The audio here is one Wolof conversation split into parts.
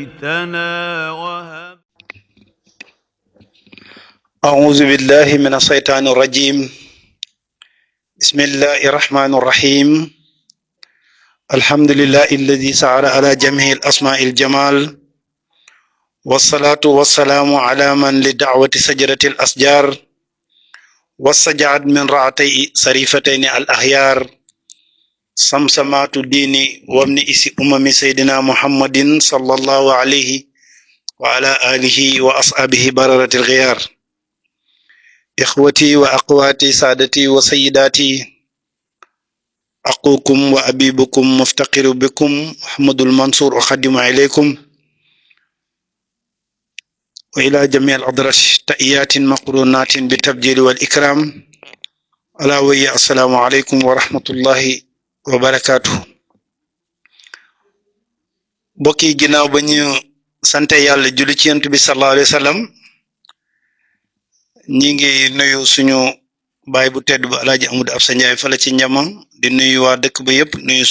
بيتنا وهب أعوذ بالله من الشيطان الرجيم. بسم الله الرحمن الرحيم. الحمد لله الذي سعر على جميع الأسماء الجمال، والصلاة والسلام على من لدعوة سجرة الأشجار والسجاد من رعتي صريفتين الأخيار، سمسمات الدين ومن سيدنا محمد صلى الله عليه وعلى آله وأصحابه بررة الغيار. إخوتي وأخواتي سادتي وسيداتي، أخوكم وأبيبكم مفتقر بكم محمد المنصور أخدم عليكم وإلى جميع الأدرس تحيات مقرونات بالتبجيل والإكرام. ألا وهي السلام عليكم ورحمة الله وبركاته. بوكي جناو بنيو سانتي يالا جولي ci Yonent bi sallallahu alayhi wasallam, ñi ngi nuyu suñu baay bu tedd ba Alaaji Amadou Absa Ndiaye fala ci Njama, di nuyu waa dëkk ba yëpp, nuyu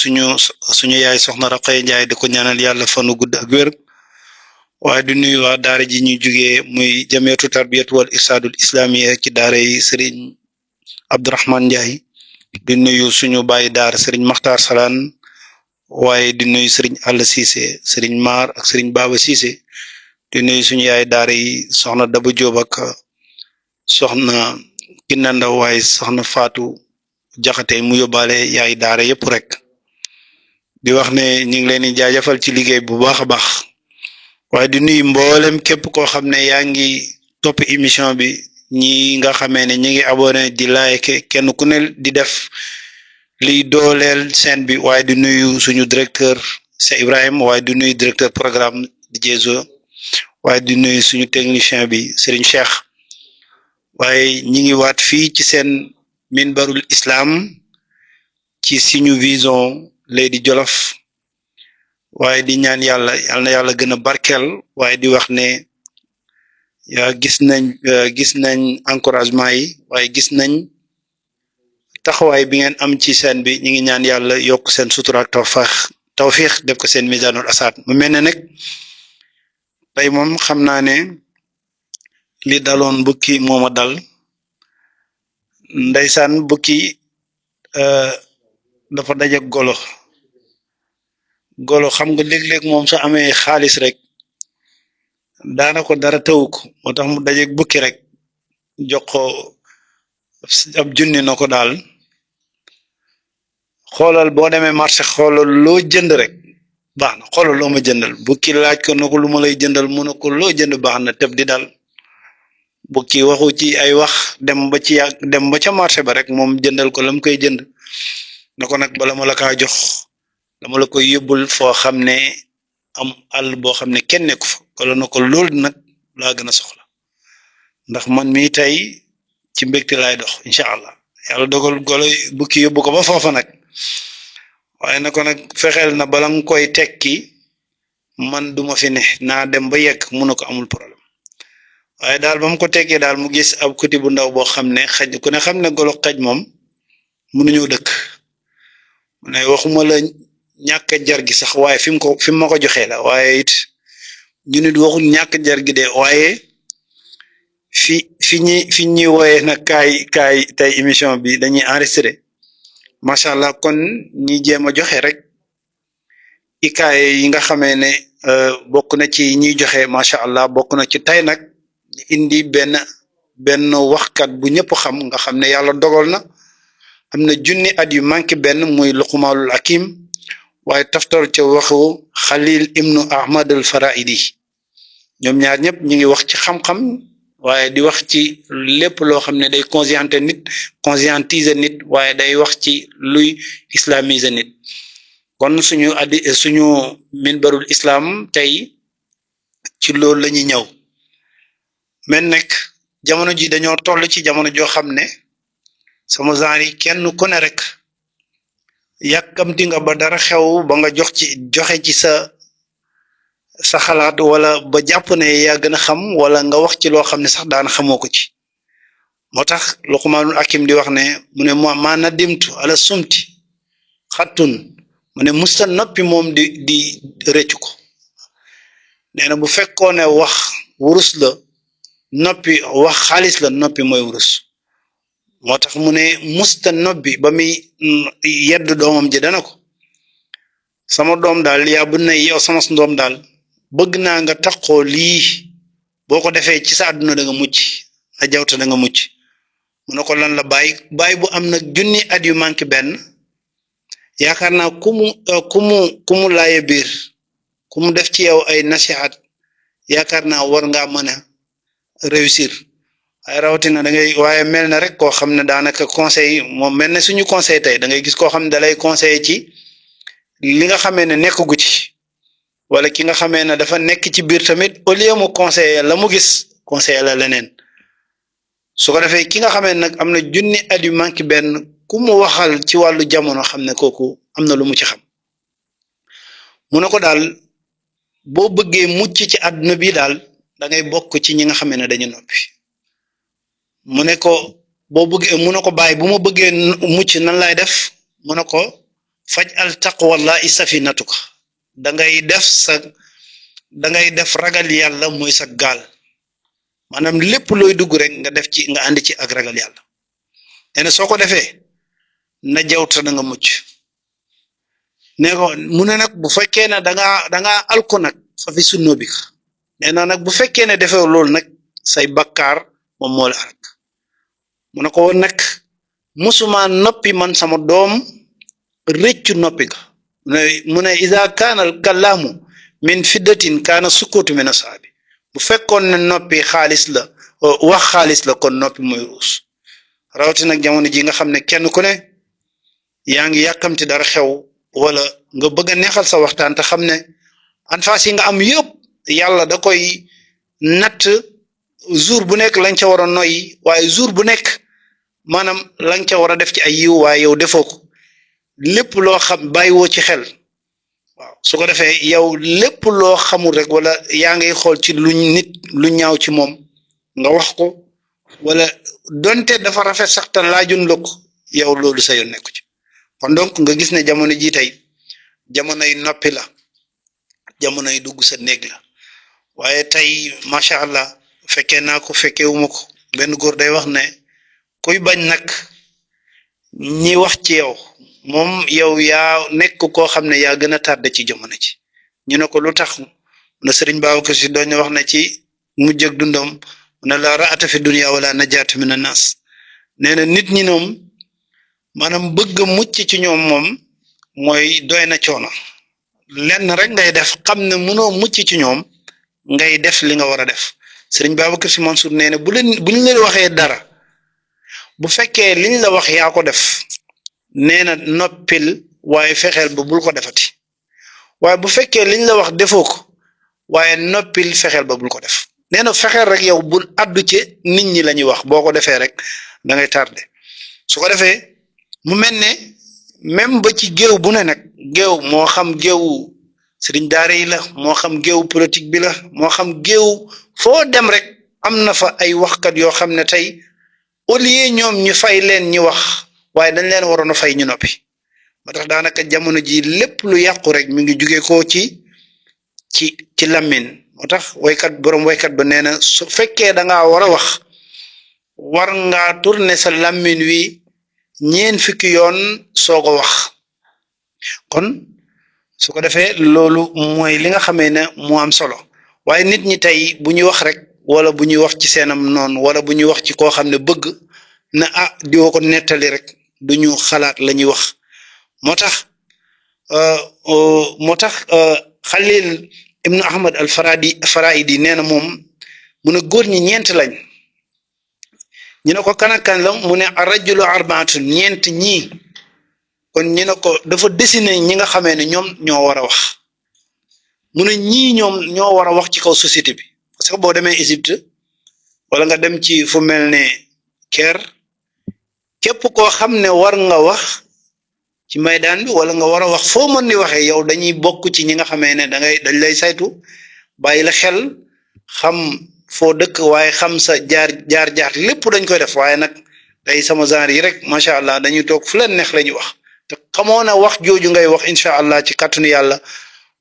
suñu yaay soxna Raqaya Ndiaye di ko ñaanal yàlla fanu gudd ak wér, waaye di nuyu waa daara ji ñu jugee muy jamiyatu tarbiyatu wal irsadul islamiyya ci daara yi Serigne Abdourahman Ndiaye, di nuyu suñu baay daara Serigne Makhtar Salaan, waaye di nuyu Serigne Alla Cissé, Serigne Mar ak Serigne Baba Cissé, di nuyu suñu yaay daara yi soxna Daba Diop ak soxna Kinna Ndaw, waaye soxna Fatou Jaxate mu yóbbaale yaay daara yëpp rek, di wax ne ñu ngi leen di jaajëfal ci liggéey bu baax a baax, waaye di nuyu mboolem képp koo xam ne yaa ngi topp émission bi, ñi nga xamee ne ñi ngi abonné di like, kenn ku ne di def liy dooleel chaîne bi, waaye di nuyu suñu directeur Cheikh Ibrahim, waaye di nuyu directeur programme di Jezo, waaye di nuyu suñu technicien bi Serigne Cheikh, waaye ñi ngi waat fii ci seen minbarul islam ci suñu vision Leydi Jolof, waaye di ñaan yàlla yal na yàlla gën a barkeel, waaye di wax ne gis nañ encouragement yi, waaye gis nañ taxawaay bi ngeen am ci seen bi. ñi ngi ñaan yàlla yokk seen sutura ak tawfiix def ko seen misaanul asaad. mu mel ne nag tey moom xam naa ne li daloon bukki mooma dal. Ndeysaan bukki dafa daje golo xam nga léeg-léeg moom su amee xaalis rek daana ko dara tëwu ko, moo tax mu daje bukki rek jox ko ab junni na ko daal xoolal boo demee marché, xoolal loo jënd rek baax na, xoolal loo ma jëndal. bukki laaj ko na ko lu ma lay jëndal, mu ne ko loo jënd baax na, tëb di dal. bukki waxu ci ay wax, dem ba ca marché ba rek moom jëndal ko lam koy jënd na ko nag bala ma la kaa jox dama la koy yóbbul foo xam ne am àll boo xam ne kenn nekku fa. wala na ko loolu nag laa gën a soxla, ndax man mii tey ci mbégte laay dox incha allah. yàlla dogal golo bukki yóbbu ko ba foofa nag, waaye na ko nag fexeel na bala nga koy tekki man duma fi ne, naa dem ba yegg mun na ko amul problème. waaye daal ba mu ko tekkee daal mu gis ab kuti bu ndaw boo xam ne xaj, ku ne xam ne golo xaj moom mënuñoo dëkk. mu ne waxuma la ñàkk jar gi sax, waaye fi mu ma ko joxee la, waaye it ñu nit waxul ñàkk jar gi de, waaye fi ñuy wooyee nag kaay tey émission bi dañuy enregistré, macha allah. kon ñi jéem a joxe rek ikaay yi nga xamee ne bokk na ci ñiy joxe, macha allah bokk na ci tey nag indi benn waxkat bu ñëpp xam, nga xam ne yàlla dogal na am na junni at yu manqué benn, muy Luqmaanul Hakim, waaye taftal ca waxu Xalil ibnu Ahmad al Faraidi. ñoom ñaar ñëpp ñu ngi wax ci xam-xam, waaye di wax ci lépp loo xam ne day conscientiser nit, waaye day wax ci luy islamiser nit. kon suñu minbarul islam tey ci loolu la ñuy ñëw. mais nag jamono ji dañoo toll ci jamono joo xam ne sama genre yi kenn ku ne rek yàkkamti nga ba dara xew ba nga joxe ci sa xalaat, wala ba jàpp ne yaa gën a xam, wala nga wax ci loo xam ne sax daana xamoo ko ci. moo tax Luqmaanul Hakim di wax ne, mu ne ma nadimtu ala sumti xattun, mu ne musta noppi moom di rëccu ko. nee na bu fekkoon ne wax wurus la noppi wax xaalis la noppi mooy wurus moo tax mu ne musta noppi ba muy yedd doomam ji dana ko sama doom daal yaa bu ne yow sama doom daal bëgg naa nga taxoo lii boo ko defee ci sa àdduna da nga mucc na jawta da nga mucc mu ne ko lan la bàyyi bu am nag junni at yu manqué benn yaakaar naa ku mu laaye biir ku mu def ci yow ay nasihat yaakaar naa war ngaa mën a réussir ay rawatina da ngay waaye mel na rek koo xam ne daanaka conseil moom mel na suñu conseil tey da ngay gis koo xam ne da lay conseiller ci li nga xamee ne nekk gu ci wala ki nga xamee ne dafa nekk ci biir tamit au lieu mu conseiller la mu gis conseiller la leneen su ko defee ki nga xamee nag am na junni at yu manqué benn ku mu waxal ci wàllu jamono xam ne kooku am na lu mu ci xam mu ne ko daal boo bëggee mucc ci àdduna bi daal da ngay bokk ci ñi nga xamee ne dañu noppi mu ne ko boo bëggee mu ne ko bàyyi bu ma bëggee mucc nan lay def mu ne ko faj al taqwallahi safinatuka da ngay def ragal yàlla mooy sa gaal maanaam lépp looy dugg rek nga def ci nga ànd ci ak ragal yàlla nee na soo ko defee na jawta da nga mucc ne ko mu ne nag bu fekkee ne danga alko nag fa fi sunno bi nee na nag bu fekkee ne defee loolu nag say bakkaar moom moo la arak mu ne ko woon nag musuma noppi man sama doom rëccu noppi ga mu ne ida kaana al kalaamu min fiddatin kaana sukkutu min asaabi bu fekkoon ne noppi xaalis la wax xaalis la kon noppi mooy ruus rawatina nag jamono ji nga xam ne kenn ku ne yaa ngi yàkkamti dara xew wala nga bëgg a neexal sa waxtaan te xam ne en face yi nga am yëpp yàlla da koy natt jour bu nekk lañ ca war a noyyi waaye jour bu nekk maanaam lañ ca war a def ci ay yiw waaye yow defoo ko lépp loo xam bàyyiwoo ci xel waaw su ko defee yow lépp loo xamul rek wala yaa ngay xool ci lu ñaaw ci moom nga wax ko wala donte dafa rafet sax te laajun la ko yow loolu sa yoon nekku ci kon donc nga gis ne jamono ji tey jamonoy noppi la jamonoy dugg sa néeg la waaye tey macha allah fekkee naa ko fekkee wuma ko benn góor day wax ne kuy bañ nag ñi wax ci yow moom yow yaa nekk koo xam ne yaa gën a tardé ci jamono ji ñu ne ko lu tax na Sëriñ Babacar Si doon wax na ci mujj ak dundam ne la raata fi dunya wala najaatu min annas nee na nit ñi ñoom maanaam bëgg mucc ci ñoom moom mooy doy na coono lenn rek ngay def xam ne mënoo mucc ci ñoom ngay def li nga war a def Sëriñ Babacar Si Mansour nee na bu ñu leen waxee dara bu fekkee liñ la wax yaa ko def nee na noppil waaye fexeel ba bul ko defati waaye bu fekkee liñ la wax defoo ko waaye noppil fexeel ba bul ko def nee na fexeel rek yow bul addu ci nit ñi la ñuy wax boo ko defee rek da ngay tardé su ko defee mu mel ne même ba ci géew bu ne nag géew moo xam géewu sëriñ daara yi la moo xam géew politique bi la moo xam géew foo dem rek am na fa ay waxkat yoo xam ne tey au lieu ñoom ñu fay leen ñi wax waaye dañ leen waroon a fay ñu noppi ba tax daanaka jamono ji lépp lu yàqu rek mi ngi jugee ko ci lammin moo tax borom waykat ba nee na su fekkee da ngaa war a wax war ngaa tourner sa lammin wi ñeen fukki yoon soog a wax kon su ko defee loolu mooy li nga xamee ne moo am solo waaye nit ñi tey bu ñuy wax rek wala bu ñuy wax ci seenam noonu wala bu ñuy wax ci koo xam ne bëgg na diwoo ko nettali rek duñu xalaat la ñuy wax moo tax Xalil ibnu Ahmad al Faraidi nee na moom mu ne góor ñi ñeent lañ ñu ne ko kan la mu ne arrajulu arbaatun ñeent ñii kon ñu ne ko dafa dessiné ñi nga xamee ne ñoom ñoo war a wax mu ne ñii ñoom ñoo war a wax ci kaw société bi parce que boo demee Égypte wala nga dem ci fu mel ne Caire képp koo xam ne war nga wax ci maydaan bi wala nga war a wax foo mën di waxee yow dañuy bokk ci ñi nga xamee ne dañ lay saytu bàyyi la xel xam foo dëkk waaye xam sa jaar lépp dañ koy def waaye nag day sama genre yi rek macha allah dañuy toog fu leen neex la ñuy wax te xamoo na wax jooju ngay wax incha allah ci kàttanu yàlla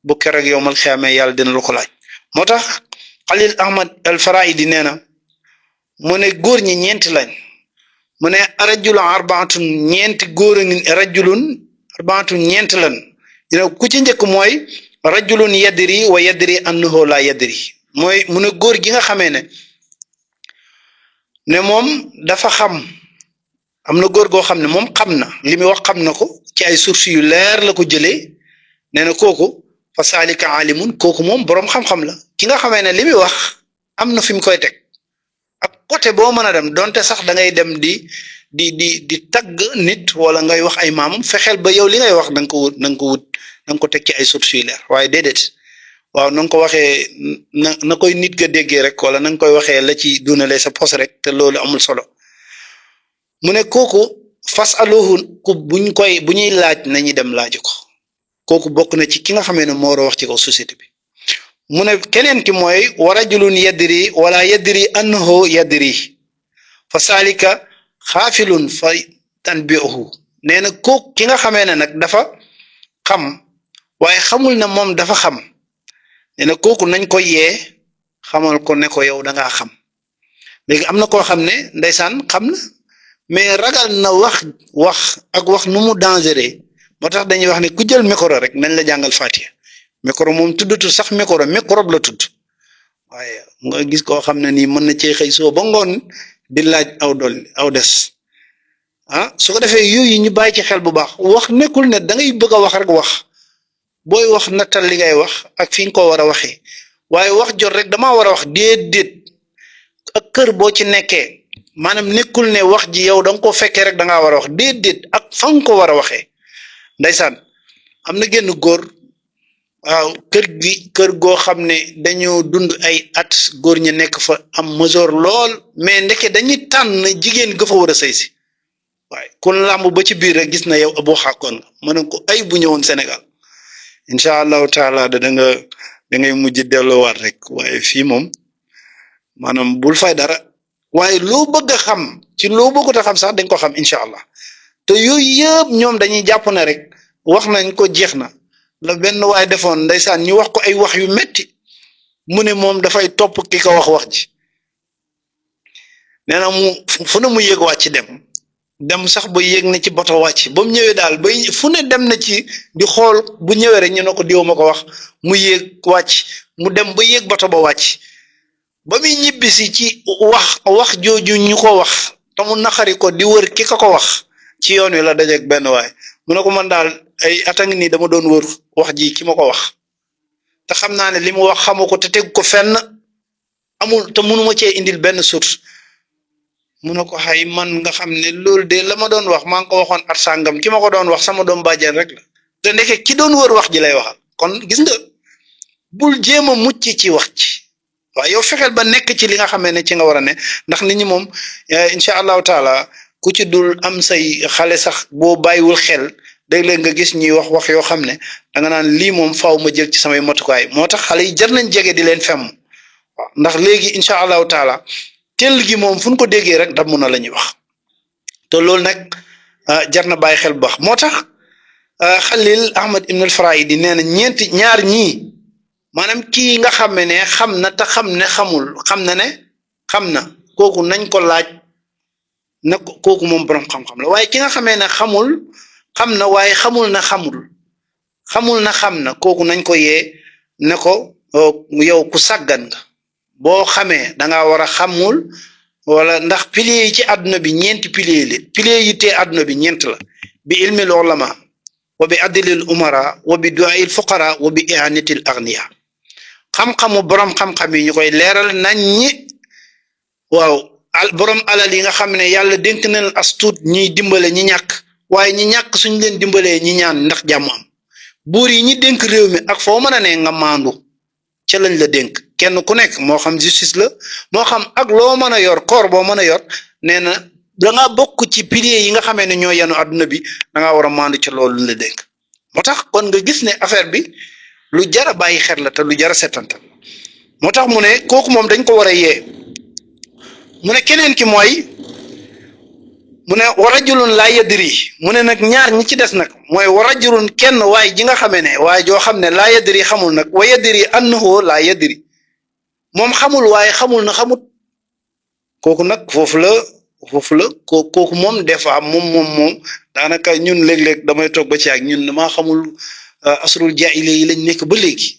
bu keroog yow mal xiyaamee yàlla dina la ko laaj moo tax Khalil Ahmad al Faraidi nee na mu ne góor ñi ñeenti lañ mu ne rajulun arbaatun ñeenti góor ngi rajulun arbaatun ñeenti lan ku ci njëkk mooy rajulun yadri wa yadri annahu la yadri mooy mu ne góor gi nga xamee ne moom dafa xam am na góor goo xam ne moom xam na li muy wax xam na ko ci ay sources yu leer la ko jëlee nee na kooku fa saalika alimun kooku moom boroom xam-xam la ki nga xamee ne li muy wax am na fi mu koy teg ak côté boo mën a dem donte sax da ngay dem di tagg nit wala ngay wax ay maamam fexeel ba yow li ngay wax da nga ko wut da nga ko teg ci ay sources yu leer waaye déedéet waaw na nga ko waxee na koy nit ga déggee rek wala na nga koy waxee la ci dunalee sa pos rek te loolu amul solo mu ne kooku fas aluhu ku bu ñuy laaj nañu dem laaji ko kooku bokk na ci ki nga xamee ne moo war a wax ci kaw société bi mu ne keneen ki mooy wa rajulun yadri wala yadri annahu yadri fa saalika xaafilun fa tanbiuhu nee na kooku ki nga xamee ne nag dafa xam waaye xamul na moom dafa xam nee na kooku nañ ko yee xamal ko ne ko yow da ngaa xam léegi am na koo xam ne ndeysaan xam na mais ragal na wax ak wax nu mu dangereux moo tax dañuy wax ne ku jël micro rek nañ la jàngal Fatiha micro moom tuddatu sax microbe la tudd waaye nga gis koo xam ne nii mën na cee xëy soo ba ngoon di laaj aw des su ko defee yooyu ñu bàyyi ci xel bu baax wax nekkul ne da ngay bëgg a wax rek wax booy wax nattal li ngay wax ak fi nga ko war a waxee waaye wax jot rek damaa war a wax déedéet ak kër boo ci nekkee maanaam nekkul ne wax ji yow da nga ko fekkee rek da ngaa war a wax déedéet ak fa nga ko war a waxee ndeysaan am na génn góor waaw kër goo xam ne dañoo dund ay at góor ñi nekk fa am major lool mais ndeke dañuy tànn jigéen ga fa war a sëy si waaye kun làmb ba ci biir rek gis na yow boo xàkkoon nga mën ko ay bu ñëwoon Sénégal incha allahu taala da ngay mujj delloowaat rek waaye fii moom maanaam bul fay dara waaye loo bëgg a xam ci loo bëggut a xam sax dañ ko xam incha allah te yooyu yëpp ñoom dañuy jàpp ne rek wax nañ ko jeex na la benn waay defoon ndeysaan ñu wax ko ay wax yu metti mu ne moom dafay topp ki ko wax ji nee na fu ne mu yéeg wàcc dem sax ba yéeg na ci boto wàcc ba mu ñëwee daal ba fu ne dem na ci di xool bu ñëwee rek ñu ne ko diw ma ko wax mu yéeg wàcc mu dem ba yéeg boto ba wàcc ba muy ñibbisi ci wax jooju ñu ko wax te mu naqari ko di wër ki ko wax ci yoon wi la dajeeg benn waay mu ne ko man daal ay atang nii dama doon wër wax ji ki ma ko wax te xam naa ne li mu wax xamu ko te teg ko fenn amul te mënuma cee indil benn source mu ne ko xay man nga xam ne loolu de la ma doon wax maa ngi ko waxoon at sàngam ki ma ko doon wax sama doom bàjjen rek la te ndeke ki doon wër wax ji lay waxal kon gis nga bul jéem a mucc ci wax ci waaye yow fexeel ba nekk ci li nga xamee ne ci nga war a ne ndax nit ñi moom incha allahu taala ku ci dul am say xale sax boo bàyyiwul xel léeg-léeg nga gis ñuy wax yoo xam ne da nga naan lii moom faaw ma jël ci samay matukaay moo tax xale yi jar nañ jege di leen femm waaw ndax léegi incha allahu taala tell gi moom fu ñu ko déggee rek damm na la ñuy wax te loolu nag jar na bàyyi xel bu baax moo tax Khalil Ahmad ibn al-Faraidi nee na ñaar ñii maanaam kii nga xam ne xam na te xam ne xamul xam na ne xam na kooku nañ ko laaj na kooku moom borom xam-xam la waaye ki nga xamee ne xamul xam na waaye xamul na xamul na xam na kooku nañ ko yee ne ko yow ku sàggan nga boo xamee da ngaa war a xamul wala ndax piliers yi ci àdduna bi ñeenti piliers yi tee àdduna bi ñeent la bi ilmil ulama wa bi adlil umara wa bi du'ail fuqara wa bi i'anatil aghniya xam-xamu borom xam-xam yi ñu koy leeral nañ ñi waaw borom alal yi nga xam ne yàlla dénk nañ as tuut ñiy dimbale ñi ñàkk waaye ñi ñàkk suñ leen dimbalee ñi ñaan ndax jàmm am buur yi ñi dénk réew mi ak foo mën a ne nga maandu ca lañ la dénk kenn ku nekk moo xam justice la moo xam ak loo mën a yor koor boo mën a yor nee na da ngaa bokk ci piliers yi nga xamee ne ñoo yenu àdduna bi da ngaa war a maandu ca loolu la dénk moo tax kon nga gis ne affaire bi lu jar a bàyyi xel la te lu jar a setantal moo tax mu ne kooku moom dañ ko war a yee mu ne keneen ki mooy mu ne wa rajulun laa yadri mu ne nag ñaar ñi ci des nag mooy wa rajulun kenn waay ji nga xamee ne waaye joo xam ne laa yadri xamul nag wa yadri annahu laa yadri moom xamul waaye xamul na xamut kooku nag foofu la kooku moom des fois moom daanaka ñun léeg-léeg damay toog ba ci ak ñun damaa xamul asrul jaahiliya yi lañ nekk ba léegi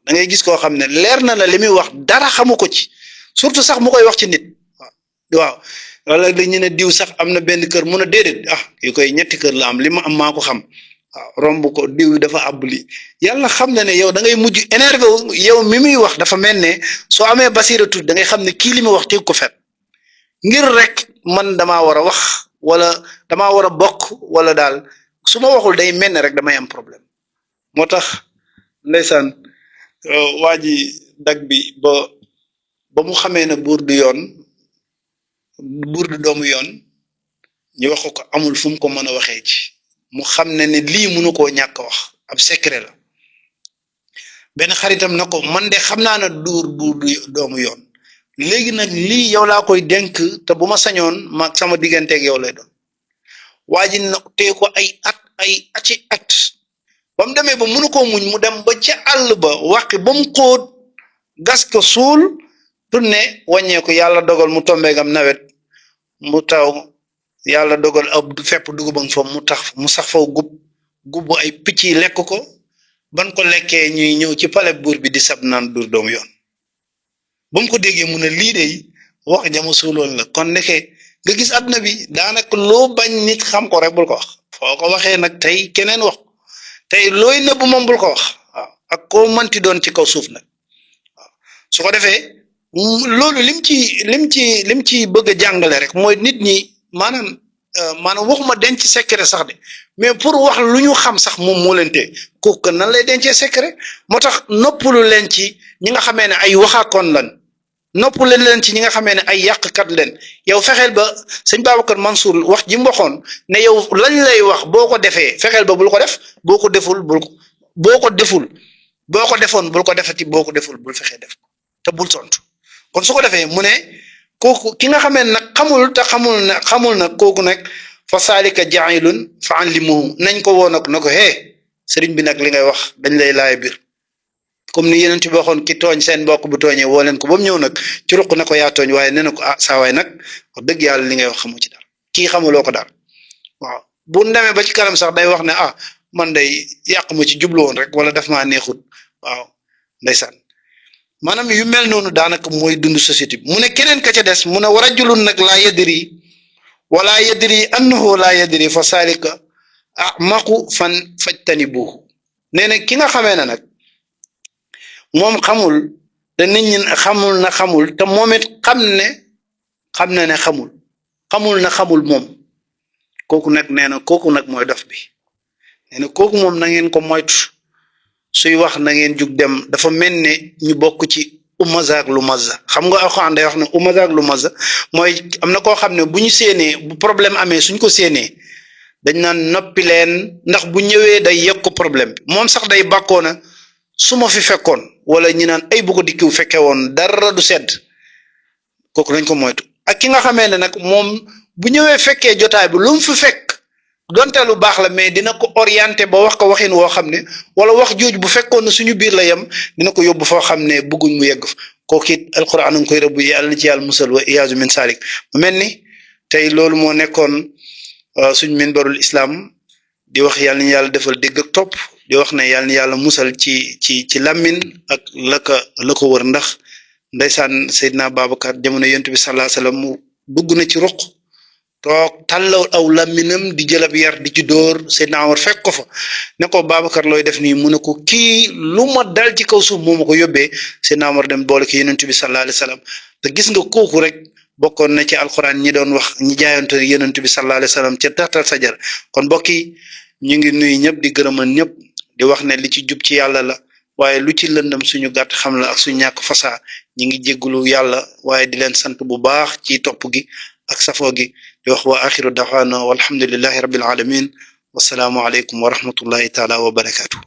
da ngay gis koo xam ne leer na la li muy wax dara xamu ko ci surtout sax mu koy wax ci nit waaw wala dañu ne diw sax am na benn kër mun a déedéet yu koy ñetti kër la am li ma am maa ko xam waaw romb ko diw dafa àbb li yàlla xam na ne yow da ngay mujj énervé wu yow mi muy wax dafa mel ne soo amee basira tuuti da ngay xam ne kii li ma wax teg ko fet ngir rek man damaa war a wax wala damaa war a bokk wala daal su ma waxul day mel ne rek damay am problème moo tax ndeysaan waa ji dag bi ba mu xamee ne buur du doomu yoon ñu wax ko amul fu mu ko mën a waxee ci mu xam ne ne lii mënu koo ñàkk wax ab secret la benn xaritam na ko man de xam naa ne buur du doomu yoon léegi nag lii yow laa koy dénk te bu ma sañoon maag sama digganteeg yow lay doon waa ji na tee ko ay at ba mu demee ba mënu koo muñ mu dem ba ca àll ba waqi ba mu xóot gas ko suul tourné wàññeeku yàlla dogal mu tombeegam nawet mu taw yàlla dogal ab fepp dugubam fa mu sax faw gub ay picc yi lekk ko ban ko lekkee ñuy ñëw ci pale buur bi di sab naan dur doomu yoon ba mu ko déggee mu ne lii de wax jama suuloon la kon nekkee nga gis àdduna bi daanaka loo bañ nit xam ko rek bul ko wax foo ko waxee nag tey keneen wax tey looy nëbb moom bul ko wax waaw ak koo manti doon ci kaw suuf nag waaw su ko defee loolu lim ci bëgg a jàngale rek mooy nit ñi maanaam waxuma denc secret sax de mais pour wax lu ñu xam sax moom moo leen tee kooku nan lay dencee secret moo tax noppalu leen ci ñi nga xamee ne ay waxaakoon lan noppalu leen ci ñi nga xamee ne ay yàqkat leen yow fexeel ba sëñ Babacar Mansour wax ji mu waxoon ne yow lañ lay wax boo ko defee fexeel ba bul ko def boo ko defoon bul ko defati boo ko deful bul fexee def ko te bul tontu kon su ko defee mu ne kooku ki nga xamee nag xamul na kooku nag fa saalika jailun fa allimuhu nañ ko woon ak na ko sëriñ bi nag li ngay wax dañ lay laay biir comme ni yeneen bi waxoon ki tooñ seen mbokk bu tooñee woo leen ko ba mu ñëw nag ci ruq na ko yaa tooñ waaye nee na ko saa waay nag wax dëgg yàlla li ngay wax xamu ci dara kii xamuloo ko dara waaw bu demee ba ci kanam sax day wax ne man day yàq ma ci jublu woon rek wala daf maa neexut waaw ndeysaan maanaam yu mel noonu daanaka mooy dund société bi mu ne keneen ka ca des mu ne wa rajulun nag laa yadri wala yadri annahu laa yadri fa saalika maqu fajtanibuhu nee na ki nga xamee ne nag moom xamul te nit ñi xamul te moom it xam na ne xamul moom kooku nag nee na kooku nag mooy dof bi nee na kooku moom na ngeen ko moytu suy wax na ngeen jug dem dafa mel ne ñu bokk ci umaza ak lumaza xam nga alxuraan day wax ne umaza ak lumaza mooy am na koo xam ne bu ñu séenee bu problème amee suñ ko séenee dañ naan noppi leen ndax bu ñëwee day yëg ko problème bi moom sax day bàkkoona su ma fi fekkoon wala ñu naan ay bu ko dikkiw fekke woon dara du sedd kooku lañ ko moytu ak ki nga xamee ne nag moom bu ñëwee fekkee jotaay bi lu mu fi fekk donte lu baax la mais dina ko orienté ba wax ko waxin woo xam ne wala wax jooj bu fekkoon ne suñu biir la yem dina ko yóbbu foo xam ne bëgguñ mu yegg fa kooku it alquran a ngi koy rëbb yàlla na ci yàlla musal wa iyaazu min salik mu mel ni tey loolu moo nekkoon suñ minbarul islam di wax yàlla na yàlla defal dégg ak topp di wax ne yàlla na yàlla musal ci làmmin ak la ko wër ndax ndeysaan Seydina Babacar jamono yonent bi sallallahu alayhi wasallam mu dugg na ci ruq toog tàllaw aw làmminam di jëlab yar di ci dóor Seydina Omar fekk ko fa ne ko Babacar looy def nii mu ne ko kii lu ma dal ci kaw suuf moo ma ko yóbbee Seydina Omar dem boole ki yonent bi sallallahu alayhi wasallam te gis nga kooku rek bokkoon na ci alquran ñi doon wax ñi jaayonte yonent bi sallallahu alayhi wasallam ca taxtal sajar kon mbokk yi ñu ngi nuyu ñëpp di gërëman ñëpp di wax ne li ci jub ci yàlla la waaye lu ci lëndam suñu gàtt xam la ak suñu ñàkk fasaa ñi ngi jéggulu yàlla waaye di leen sant bu baax ci topp gi ak safoo gi di wax wa axiru daxwaana walhamdulillahi rabbil alamin wasalaamu aleykum wa rahmatullahi taala wa barakatuh